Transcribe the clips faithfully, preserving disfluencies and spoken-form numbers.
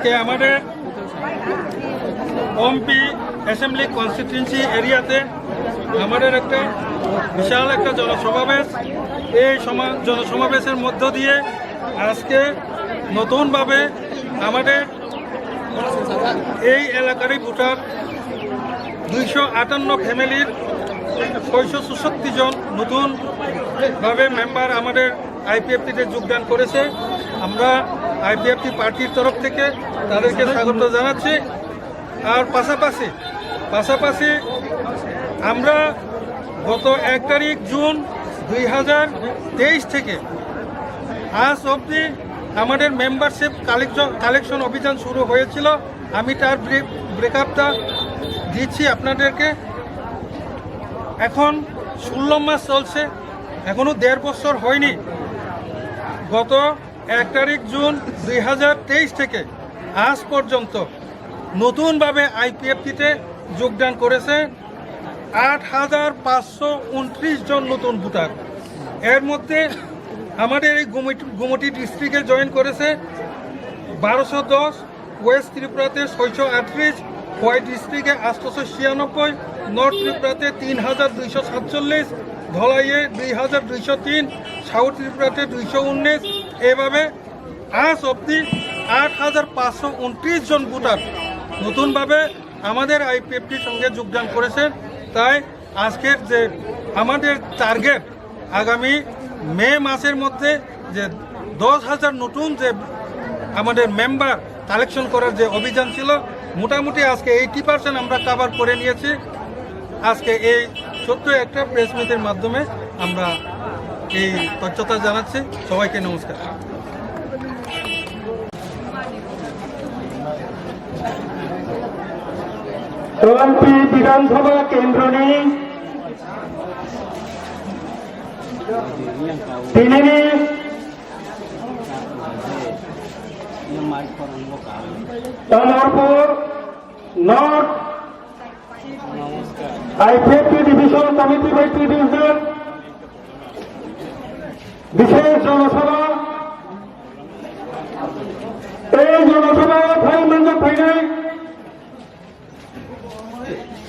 আজকে আমাদের ওমপি অ্যাসেম্বলি কনস্টিটিউয়েন্সি এরিয়াতে আমাদের একটা বিশাল একটা জনসমাবেশ। এই সমা-, জনসমাবেশের মধ্য দিয়ে আজকে নতুনভাবে আমাদের এই এলাকারই ভোটার দুইশো আটান্ন ফ্যামিলির ছয়শো চৌষট্টি জন নতুনভাবে মেম্বার আমাদের আইপিএফটিতে যোগদান করেছে। আমরা আইপিএফটি পার্টির তরফ থেকে তাদেরকে স্বাগত জানাচ্ছি। আর পাশাপাশি, পাশাপাশি আমরা গত এক তারিখ জুন দুই হাজার তেইশ থেকে আজ অবধি আমাদের মেম্বারশিপ কালেকশন, কালেকশন অভিযান শুরু হয়েছিল। আমি তার ব্রে-, ব্রেকআপটা দিচ্ছি আপনাদেরকে। এখন ষোলো মাস চলছে, এখনো দেড় বছর হয়নি। গত এক তারিখ জুন দুই হাজার তেইশ থেকে আজ পর্যন্ত নতুনভাবে আইপিএফটিতে যোগদান করেছে আট হাজার পাঁচশো ঊনত্রিশ জন নতুন ভোটার। এর মধ্যে আমাদের এই গুমটি, গুমটি ডিস্ট্রিক্টে জয়েন করেছে বারোশো দশ, ওয়েস্ট ত্রিপুরাতে ছয়শো আটত্রিশ, খোয়াই ডিস্ট্রিক্টে আটশোশো ছিয়ানব্বই, নর্থ ত্রিপুরাতে তিন হাজার দুইশো সাতচল্লিশ, ধলাইয়ে দুই হাজার দুইশো তিন, সাউথ ত্রিপুরাতে দুইশো উনিশ। এভাবে আজ অবধি আট হাজার পাঁচশো ঊনত্রিশ জন ভোটার নতুনভাবে আমাদের আইপিএফটির সঙ্গে যোগদান করেছেন। তাই আজকের যে আমাদের টার্গেট, আগামী মে মাসের মধ্যে যে দশ হাজার নতুন যে আমাদের মেম্বার কালেকশন করার যে অভিযান ছিল, মোটামুটি আজকে এইটি পার্সেন্ট আমরা কভার করে নিয়েছি। আজকে এই ছোট্ট একটা প্রেস মিটের মাধ্যমে আমরা এই তথ্যটা জানাচ্ছি। সবাইকে নমস্কার। Ompi বিধানসভা কেন্দ্রনি tinini Amarpur North IPFT division committee bai twi division বিশেষ জনসভা। এই জনসভায় phai manjak phainai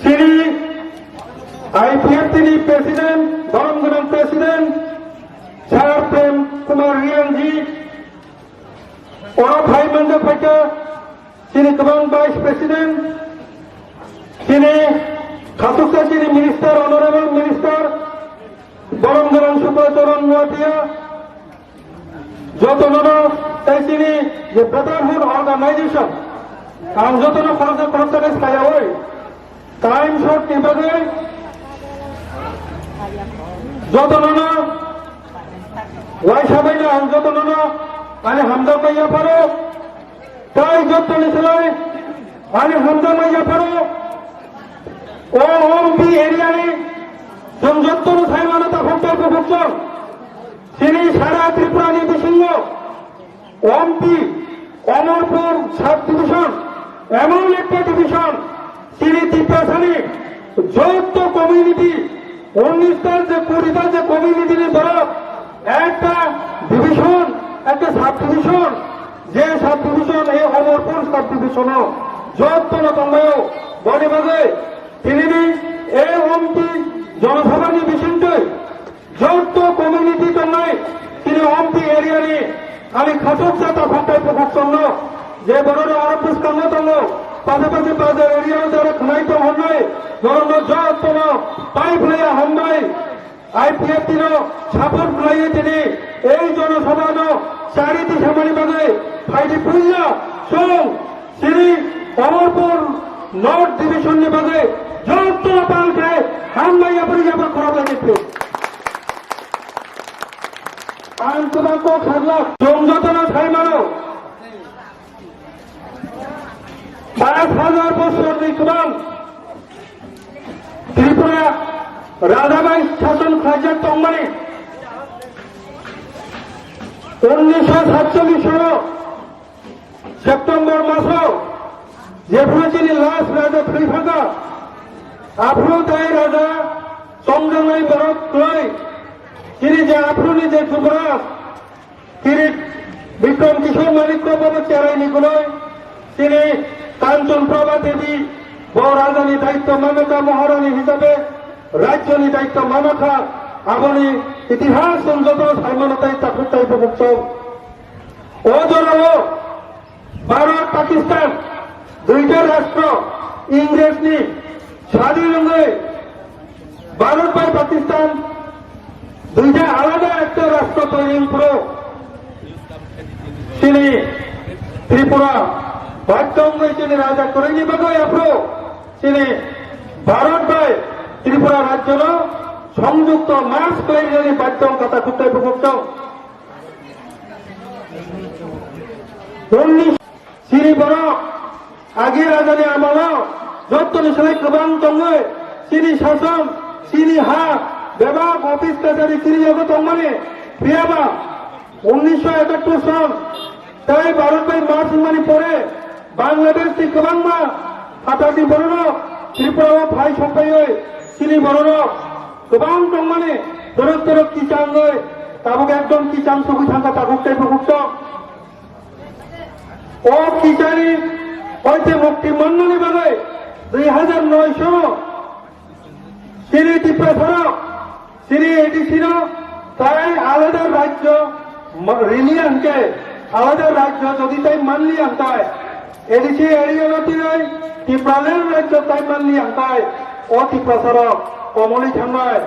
chini IPFT ni president, borom gwnang president Sir Prem Kumar Reang ji, oro phai manjak phaikha chini kwbang vice president, chini khasuksa chini minister, honorable minister, borom gwnang Subra Charan Noatia, jotono no tei chini je brotherhood organization, ang jotono khoroksa khoroksa khe sayaui time short ni bagwi jotono no waisa bai no ang jotono no ani hamjakma yapharo. Tai jottoni slai ani hamjakma yapharo o Ompi area ni chwng jottono sai mano takhuk tei bukhuk chwng. Chini sara Tripura ni bisingo Ompi, Omorpur sub division, emon ekta division, chini Tiprasani jotto community, unnish ta je kuri ta je community ni borok ekta division, ekta sub division, je sub division, ei Omorpur sub division o jotto no tongbaio, boni bagwi tinini ei Ompi Jonosabha ni bisingtwi jotto community tongnai chini Ompi area ni ani khasuksa takhuk tei bukhuk chwngno je borok rok oro bwskango tongo, pasapasi bazar area o jara khwnai tong hwnwi norokno jottono pai phlaiya hambai. I P F T no support khlaiwi tini ei jonosabha no chari tisamani bagwi phaidi puila chwng chini Omorpur North Division ni bagwi jotto pal khe hambai yapri yapri khorok lai nipri. Ang kwbang kok kharlak chwng jotono sai mano. Panch hajar bosorni kwbang Tripura raja bai sason khlaijak tongmani unnisho satchollish sono September maso jephuru chini last raja thwi phaga, aphuru tai raja chongjaknai borok kwlai chini je aphuruni je Jubraj Kirit Bikram Kishore Manikya bono cherai ni kunoi, Chini Kanchan Prabha Devi bo rajani daityo manakha, Maharani hisabe rajyoni daityo manakha, aboni itihas chwng joto saimano tei takhuk tei bukhuk chwng. O jorao Bharat Pakistan duita rashtra Ingresni sadin wngwi Bharat bai Pakistan duita alada ekta rashtra toiri wngphuru chini Tripura badhyo wngwi chini raja kwrwini bagwi aphuru chini Bharat bai Tripura rajyono songjukto mas khlainani badhyo wngkha takhuk tei bukhuk chwng. Chini borok agi rajani amalo jottoni slai kwbang tongwi chini sason, chini ha, bebak office kachari chini yago tongmani phiyaba unnisho ekattor son tei Bharat bai mas wngmani pore Bangladesh ni kwbangma phatarni bororok Tripura o phai songphaiwi chini bororok kwbang tongmani dorok dorok kichangwi tabuk ekdom kichang sogwi thangkha takhuk tei bukhuk chwng. O kichari hoite mukti mannani bagwi dui hajar noi sono chini Tiprasarok, chini A D C no tai alada rajyo ma-, riliya hwnkhe, alada rajyo jodi tai manliya hwnkhe, A D C area no tinai Tipraland rajyo tai manliya hwnkhe, o Tiprasarok komolwi thangnai.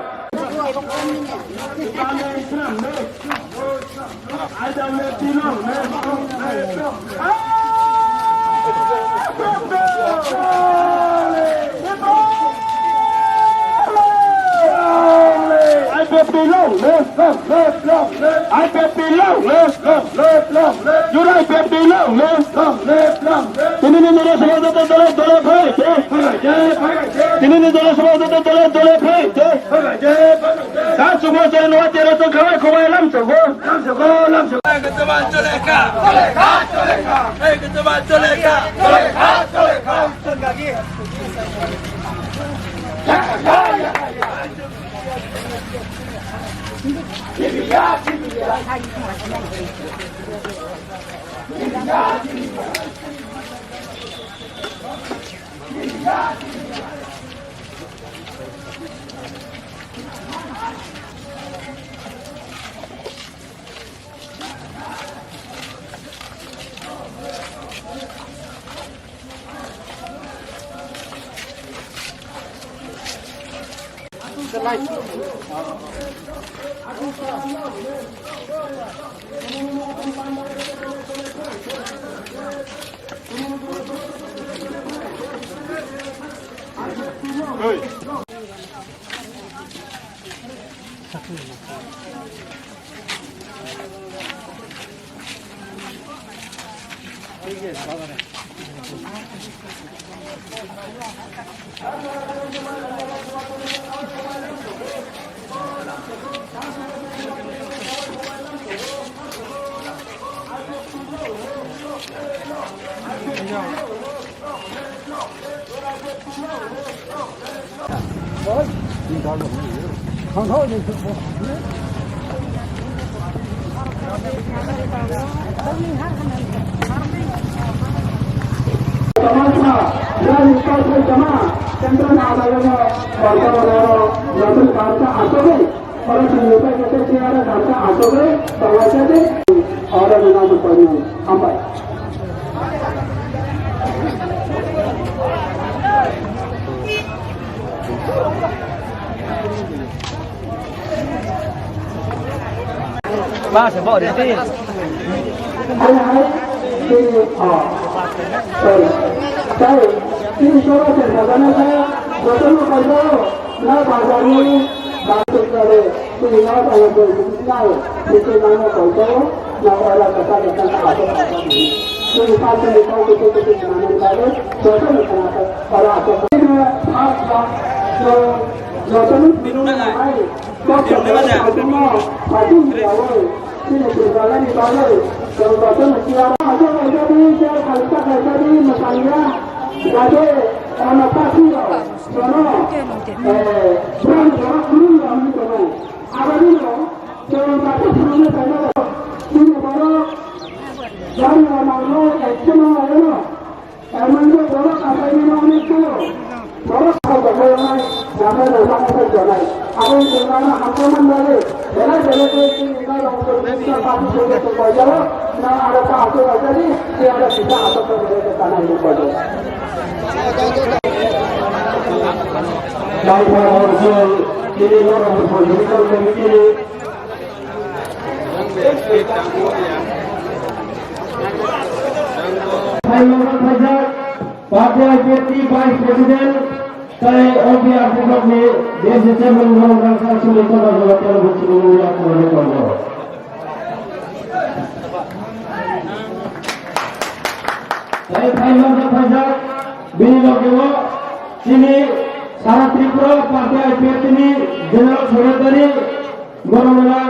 I P F T long live, long live, long live. I P F T long live, long live, long live. Jurai I P F T long live, long live, long live. Tini ni dole sabha joto dole dole phai te. Tini ni dole sabha joto dole dole phai te. Sa sumo se no tero to khawai khawai lam sogo. Lam sogo, lam sogo. Hey, kete ba chole kha. Chole kha, chole kha. Hey, kete ba chole kha. Chole kha, chole kha. Oro nini amo koinai. Hambai. Ba se bo re ti. Hai hai. Tini, oh. Sorry. Sorry. Tini soro se sabana saya. Jotono kaisa. Na bazarni bazar kare, tini na bazar kare, tini na, tini na na kau kau, na ora kata kata na ato kata ni. Tini pa tini kau kau kau tini na na kau, joto ni kana kau, ora ato kata. Tini pa pa, jo, joto ni tini na ai, joto ni na ai, joto ni na ai. Chini Tripura ni bagwi chwng jotono tiyar. Aswk kaisa di, tei kaisa kaisa di mwsangya. Jate ano pasi rok, jono, eh, brang rok, brang rok wngwi tongo. Aboni rok chwng joto phunuknwi phaino. Chini borok gari rok mangno, action rok laino. Party I P F T Vice President, tai O B R T block ni D C Chairman Mohan Rangkha Sumitra Rajawati ang buchini muli akhorni tongo. Tai phaimang khe phaijak bini loge o chini sara Tripura Party I P F T ni General Secretary Boromwla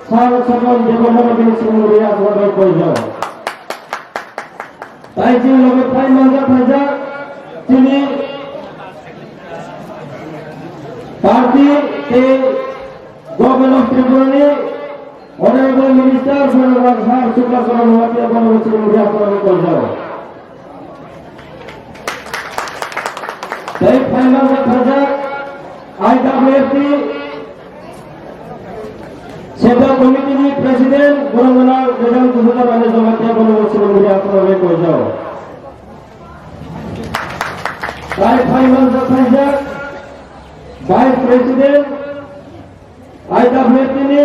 Sir Sakon Debbarma bini sumung ria akhorni tongo. Tai chini loge phai manjak phaijak chini party tei Government of Tripura ni Honorable Minister Bhagwan Sir Shukla Charan Noatia bono chini media forum ni konjao. Tai phaimang khe phaijak I W F T Central Committee ni President, borok gwnang Rejang Kusuda Rani Jamatia bono chini media forum ni konjao. Tai phaimang khe phaijak Vice President, I W F T ni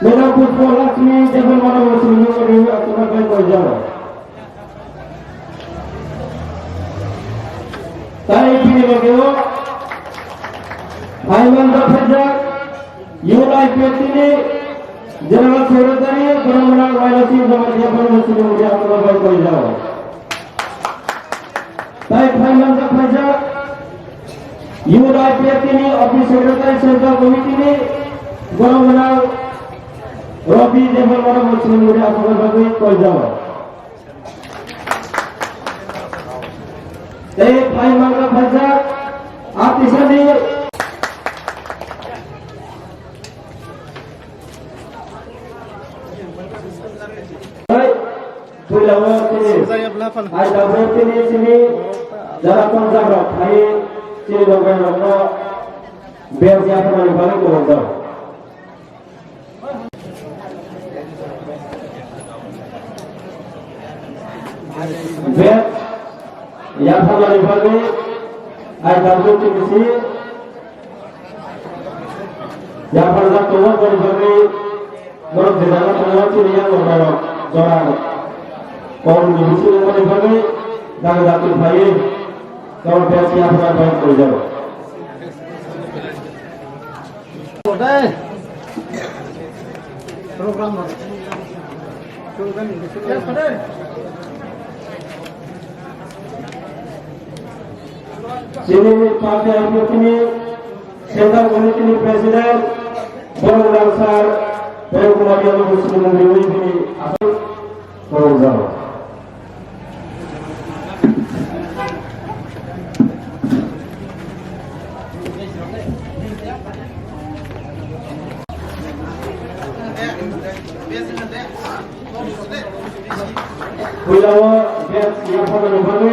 Madam Pushpa Lakshmi Debbarma no chini media forum ni konjao. Tai bini loge o phaimang khe phaijak U I P F T ni General Secretary Boromwla Railasing Jamatia bono chini media forum ni konjao. Tai phaimang khe phaijak U I P F T ni Office Secretary Central Committee ni Boromwla Rabi Debbarma bono chini media forum ni konjao. Tei phaimang khe phaijak artisani puila o chini I W F T ni chini jara konjak rok phai chini logai rok no bel ya phano bali ko. Bel yapharmani bagwi I W T B C yapharjak tongo, boni bagwi borok je jaga tongo chini yango borok jora kongni bisingo boni bagwi daga daga phaiwi tongo, bel yapharmani bagwi tongo. Chini party I P F T ni Central Committee ni President Boromwla Sir Prem Kumar Yadav bo chini mungwi bini aswk khorokjak. Puila o bel yapharmani bagwi.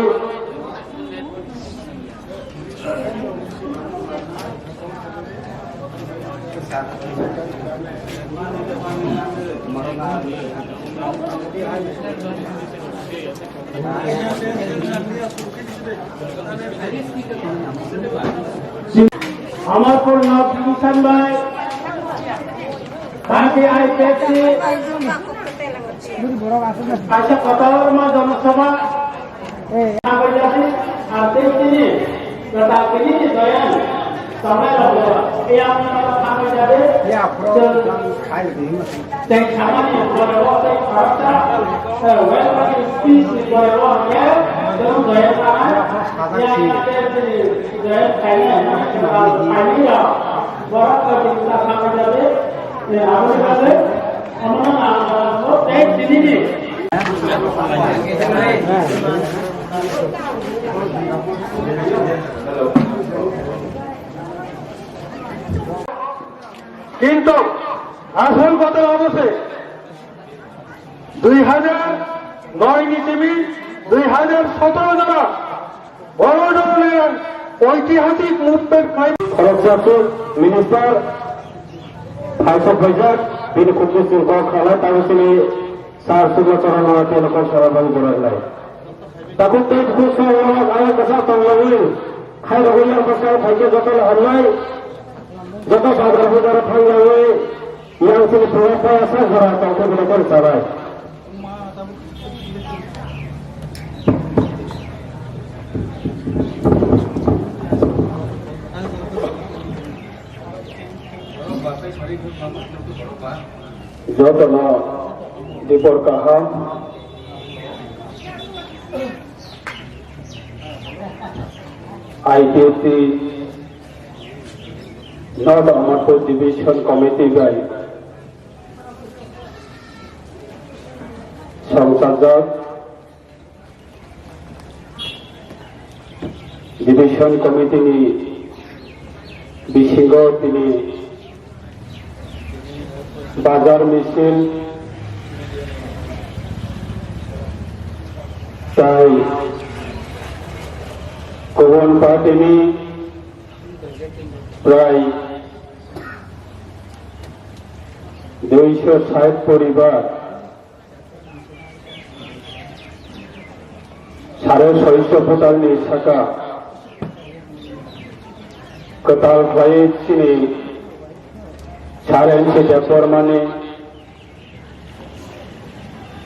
Amarpur North Division bai, Party I P F T, kaisa kotorma jonosabha, Hambai jadi, artist ini, tetapi ini doyan, sampai lah, yang mana hambai jadi, cek sama ni, boleh waktu, eh, welcome speech ni boleh waktu, ya, dan doyan sama, yang ada di doyan kayaknya, kayaknya ya, boleh waktu kita hambai jadi, ya, apa sih, apa sih? কিন্তু আসল কথা হচ্ছে দুই হাজার নয় নীতিমি দুই হাজার সতেরো যারা বড় ধরনের Oitihasik movement khai. Khoroksa suk minister phaisok phaijak, bini khukni chwng kok khalai, tabuk chini sir Sukla Charan Rana tei kok sara bai jora wngnai. Tabuk tei bukhuk song rok ayang kwchak tong laui, khai rogwi yang bwskango phaikhe jotono hamnai, joto bazar bujaro thang laui, yang chini phungo paya sak jora tong khe bini kok chanai. Jotono dipor kaham. I P F T North Amarpur Division Committee bai songchajak. Division Committee ni bisingo tini bazar misil tai kubun party ni prai duiso sait poribar sare soiso photalni saka kwtal khlai chini sare N C Debbarmani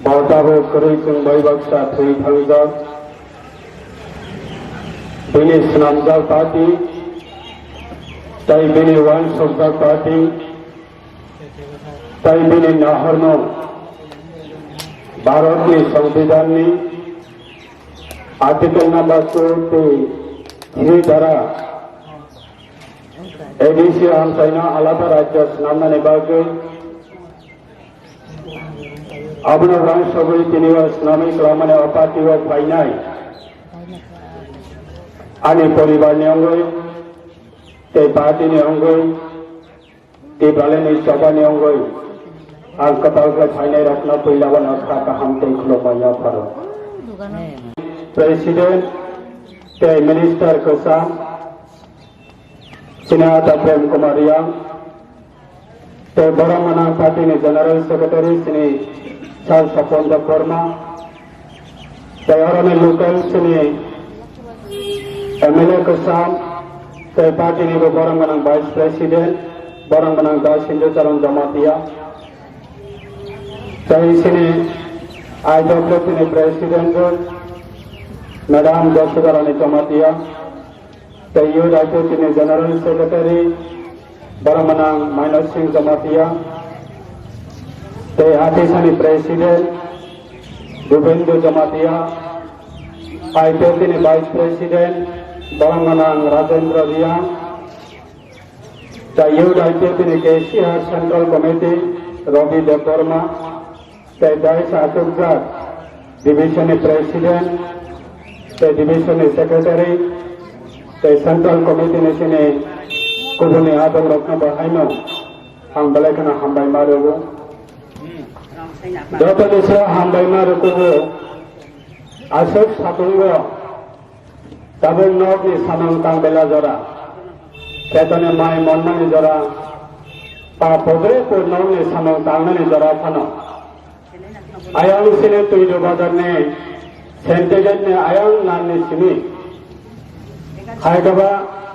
bo tabuk kwrwi chwng bai baksa thwi thangjak. Bini swnamjak party tei bini uansukjak party tei bini nahorno Bharatni Songbidanni Article number two tei three dara A D C amchaino alada rajyo swnamnani bagwi abono uansugwi tini o swnamwi kwlangmani o party o phainai ani poribarni wngwi tei party ni wngwi Tipralani chobani wngwi ang kwtal khe phainairokno puilabano kha kaham tei khulumma yapharo. President tei Minister kwcham chini ata Prem Kumar Riang tei borok gwnang party ni General Secretary chini Sir Sopon Debbarma, tei oroni local chini M L A kwcham tei party ni bo borok gwnang Vice President, borok gwnang Da Sindu Charan Jamatia, tei chini I W P ni President rok Madam Josudarani Jamatia, tei Youth I P F T ni General Secretary borok gwnang Mainor Singh Jamatia, tei Atisani President Dubendra Jamatia, I P F T ni Vice President borok gwnang Rajendra Riang, tei Youth I P F T ni K C R Central Committee Ravi Debbarma, tei dais achukjak division ni president, tei division ni secretary, tei central committee ni sini kubuni adong rokno bo haino ang belai kheno hambai ma rwo. Joto ni se hambai ma rwo kubo aswk satungo. Tabuk nokni samung tang bela jora, khetoni mai monnani jora, pa podre pod nokni samung tangnani jora phano. Ayang sini Tuidu bazarni Sentegetni ayang nanni simi, Khaikaba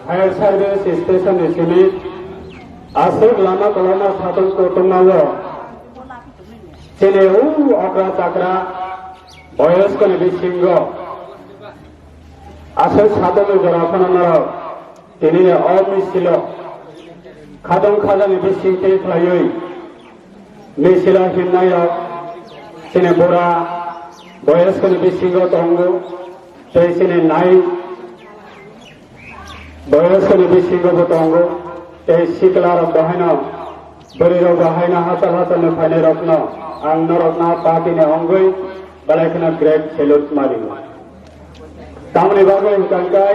fire service station ni simi, aswk lama koloma satung kutungmao, chini u okra chakra boyoskoni bisingo, aswk satung jora phano norok tini o misilo khatong khajani bisingtwi khlaiwi misilo himnairok chini bura boyoskoni bisingo tongo tei chini nai boyoskoni bisingo bo tongo tei siklarok bo haino bwrwirok bo haino hachal hachalni phainairokno ang norokno party ni wngwi belai kheno great salute ma rio. Tamoni bagwi hwnkha khe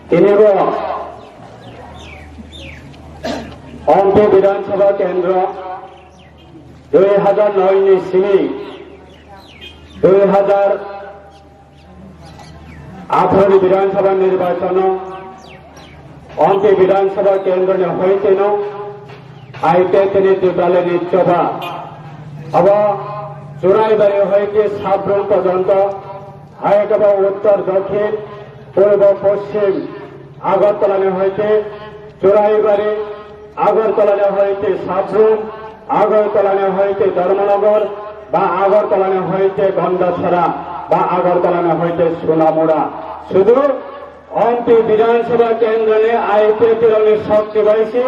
tini bo Ompo Bidhan Sabha Kendro dui hazar noi ni simi dui hazar Atharo ni Bidhan Sabha nirbachano Ompi Bidhan Sabha kendro ni hoiteno I P F T ni Tipralani choba abo Churaibari hoite Sabrum porjonto, hai khe bo uttor dokhin, purbo poschim, Agartala ni hoite Churaibari, Agartala ni hoite Sabrum, Agartala ni hoite Dharmanagar, ba Agartala ni hoite Gandachara, ba Agartala ni hoite Sonamura. Sudu Ompi Bidhan Sabha kendro ni I P F T ni shokti bai se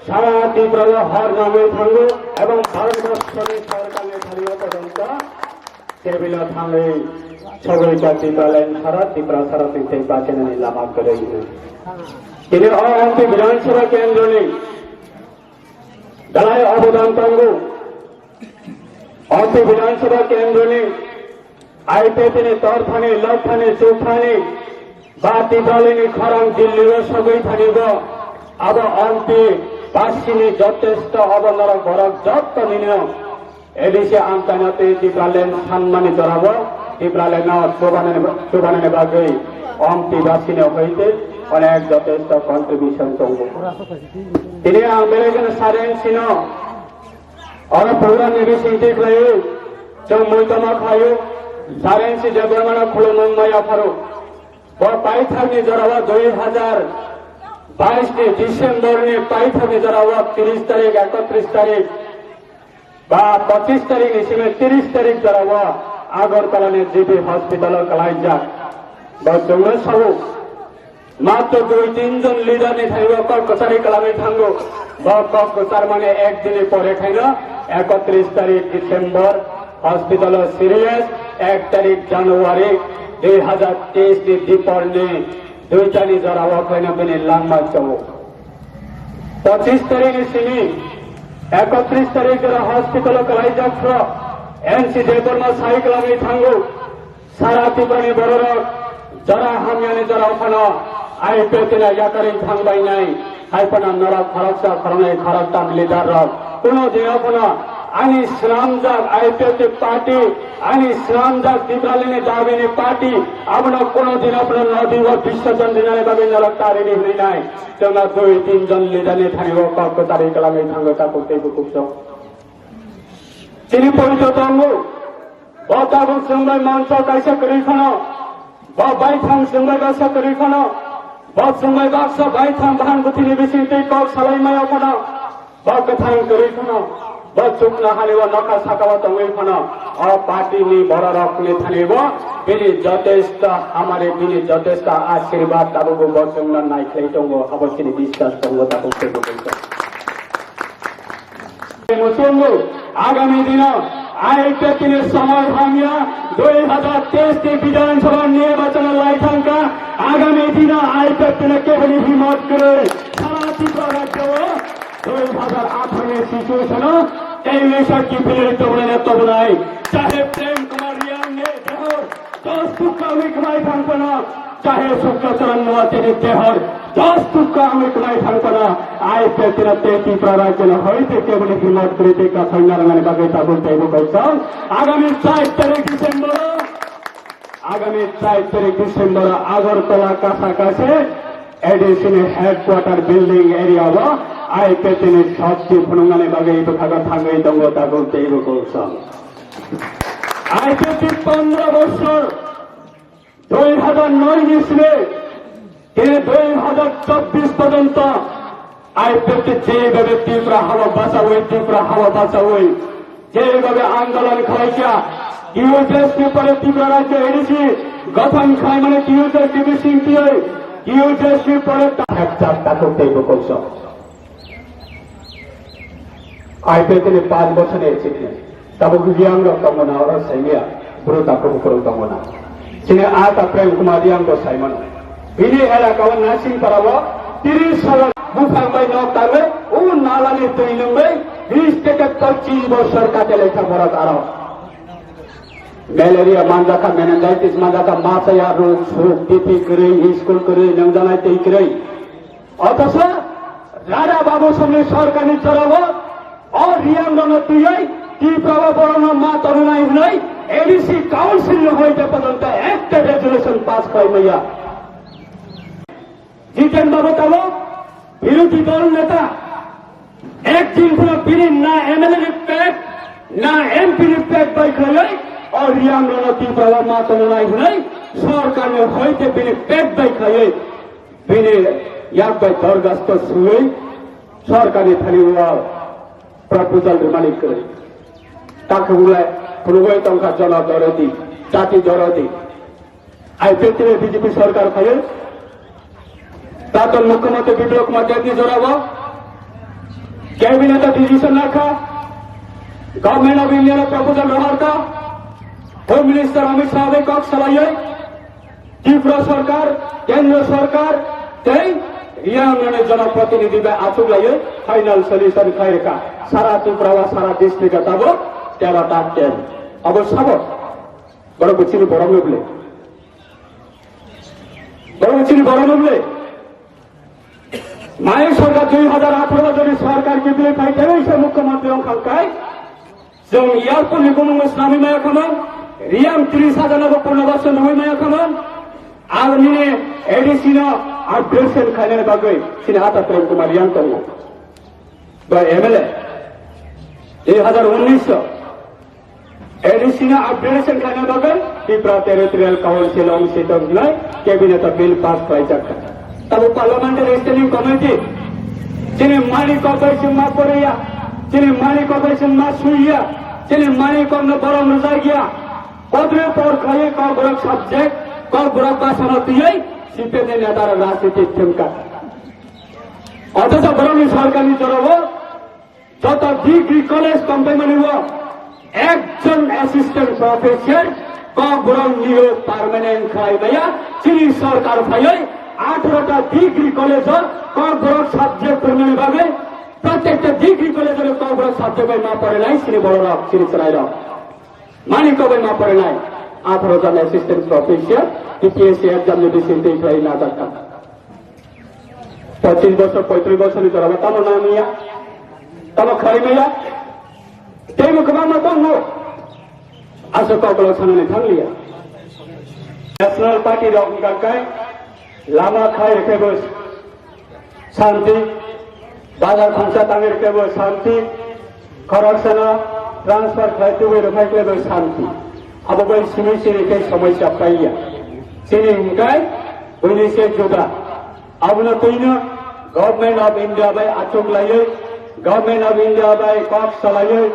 sara Tripura o hor nangwi thango ebong Bharat borso ni sorkar ni thani o porjonto table o thangwi sogwi jati Tipraland sara Tripura sara twi tei bachinani lama kwrwi hwnwi. Tini o Ompi Bidhan Sabha kendro ni belai obodan tongo. Ompi Bidhan Sabha kendro ni I P F T ni torthani, lokthani, chukthani, ba Tipralani khorang Delhi o sogwi thani bo, abo Ompi basini jotesto obo norok borok jotto nino A D C amchaina tei Tipraland sanmani jorabo Tipraland no chubanani, chubanani bagwi Ompi basini hoite onek jotesto contribution tongo. Tini ang belai kheno Saren sino Oro program ni bisingtwi khlaiwi chwng muitoma khlaio, Saren C Debbarmano khulumung maya pharo. Bo paithakni jorao dui hajar bais ni December ni paithakni jorao tris tarik, ekotris tarik ba pochis tarik ni simi tris tarik jorao Agartala ni G B hospital o kwlaijak. Bo chwngno sao. Matro dui tin jon leader ni thani bo kok kwchari kwlangwi thango. Bo kok kwchar mani ek dini pore khaino ekotris tarik December hospital o serious, ek tarik January dui hajar teis ni dipor ni duita ni jora o khaino bini langma chongo. Pochis tarik ni simi ekotris tarik jora hospital o kwlaijak phro N C Debbarma sai kwlangwi thango. Sara Tripura ni bororok jora hamyani jora phano I P F T ni yakarwi thangbainai, hai phano norok khoroksa khoroknwi khoroktham leader rok kuno dino phano ani swnamjak I P F T party, ani swnamjak Tipralani dabini party, abono kuno dino phano nodi o bisarjon rinani bagwi norok ta rini hwnwi nai. Chwngno dui tin jon leader ni thani o kok kwcharwi kwlangwi thango takhuk tei bukhuk chwng. Chini porito tongo. Bo tabuk chwng bai mansa kaisa kwrwi phano, bo baithang chwng bai baksa kwrwi phano, bo chwng bai baksa baithang bahan bwthwini bisingtwi kok salai maya phano, bo kwthang kwrwi phano, bo chukna hani o nokha saka o tongwi phano, o party ni bororok ni thani bo bini jotesto hamari, bini jotesto asirwad tabuk bo chwngno naikhlai tongo, abo chini biswas tongo tabuk tei bo. Muchungo agami dino I P F T ni somoy hamya dui hajar teis ni Bidhan Sabha nirbachon lai thangkha. Agami dino I P F T ni keboni himot kwrwi sara Tripura rajyo o dui hajar atharo ni situation o tei wisa kipilwi tobonai na tobonai. Chahe Prem Kumar Reang ni dehor Dos tukka wngwi kwmai thang phano, chahe Sukla Charan Noatia ni dehor, dos tukka wngwi kwmai thang phano, I P F T no tei Tripura rajyo no hoi tei keboni himot kwrwi tei kathoi narwknani bagwi tabuk tei bo kok song. Agami char tarik December o, agami char tarik December o Agartala kasa kase A D C ni headquarter building area o I P F T ni shokti phunuknani bagwi bwkhago thangwi tongo tabuk tei bo kok song. I P F T pondro bosor, dui hajar noi ni simi tini dui hajar chobbish porjonto I P F T jebabe Tripura hawa bachawi, Tripura hawa bachawi jebabe andolon khlaikha, T U J S ni pore Tripura rajyo A D C gothon khlaimani T U J S ni bisingtwi, T U J S ni pore ta hepjak takhuk tei bo kok song. I P F T ni panch bochor ni chini tabuk Reang rok tongo na, oro saimya, bru takhuk bukhuk rok tongo na. Chini a ta Prem Kumar Reang bo saimano. Bini elaka o Nasingpara o tris sal buphang bai nok tangwi, o nala ni twi nungwi, bis teke pochis bosor kate lekha borok aro. Malaria manjakha, meningitis manjakha, machaya rok, suk, T P kwrwi, school kwrwi, nungjanai twi kwrwi. Othocho Radha Babu Somni sorkarni jorao o Reang rokno twiwi Tripura o borokno ma tongnai hwnwi A D C council ni hoite porjonto ekta resolution pass Paimaya. Jiten Babu tabuk birodhi dol neta. Ek din phano bini na M L A ni pet, na M P ni pet bai khaiwi, o Riang Rano Tipra o ma tongnai hwnwi, sorkar ni hoite bini pet bai khaiwi, bini yak bai dorgasto swiwi, sorkar ni thani o proposal rwmani kwrwi. Takhe ulai phunugwi tongkha jono dorodi, jati dorodi. I P F T ni B J P sorkar phaiwi, praton mukhyamantri Biplab Kumar Deb ni jorao cabinet o decision lakha, Government of India no proposal rohorkha, Home Minister Amit Shah bai kok salaiwi, Tripura sorkar, Kendra sorkar tei Riang Rano jonoprotinidhi bai achuk laiwi final solution khlai rwkha. Sara Tripura o sara district o tabuk tero ta ten. Abo sabo, borok bo chini borok no bwle. Borok chini borok no bwle. Mai sorkar dui hajar atharo joni sorkar kibili phai tei se mukhyamantri wng kha kai. Chwng airport ni bumung no swnamwi maya khamang, Riang tris hajar no bo purnabasan rwwi maya khamang. Ang nini A D C no updation khainani bagwi chini ata Prem Kumar Riang tongo. Ba M L A dui hajar unnish o A D C no upgradation khaina bagwi Tripura Territorial Council wng sitong hinwi cabinet o bill pass khlaijak kha. Tabuk parliamentary standing committee chini mani kok bai chwng ma poriya, chini mani kok bai chwng ma suiya, chini mani kok no borom rwjak ya. Kodre por khlaiwi kok borok subject, kok borok basa no twiwi C P M ni neta rok rajniti thwngkha. Othocho borokni sorkarni jorao joto degree college tongpaimani o ekjon assistant professor kok borok nio permanent khlai maya. Chini sorkar phaiwi atharo ta degree college o kok borok subject phwrwngnani bagwi prottekta degree college o kok borok subject bai ma porinai chini bororok, chini chwrairok. Mani kok bai ma porinai atharo jon assistant professor T P S C exam ni bising twi khlai najak kha. Pochish bosor, poitris bosor ni jora tamo nangya, tamo khlai maya, teibo kwbangma tongo. Aswk koklok sanani thangliya. National Party rok wngkha kai lama khai rwkhe bo santi, bazar khungsa tangwi rwkhe bo santi, khoroksano transfer khlai tubui rwphai khe bo santi. Abo bai simi simi khe somosya paiya. Chini hwnkhe buini se juda. Abono twino Government of India bai achuk laiwi, Government of India bai kok salaiwi,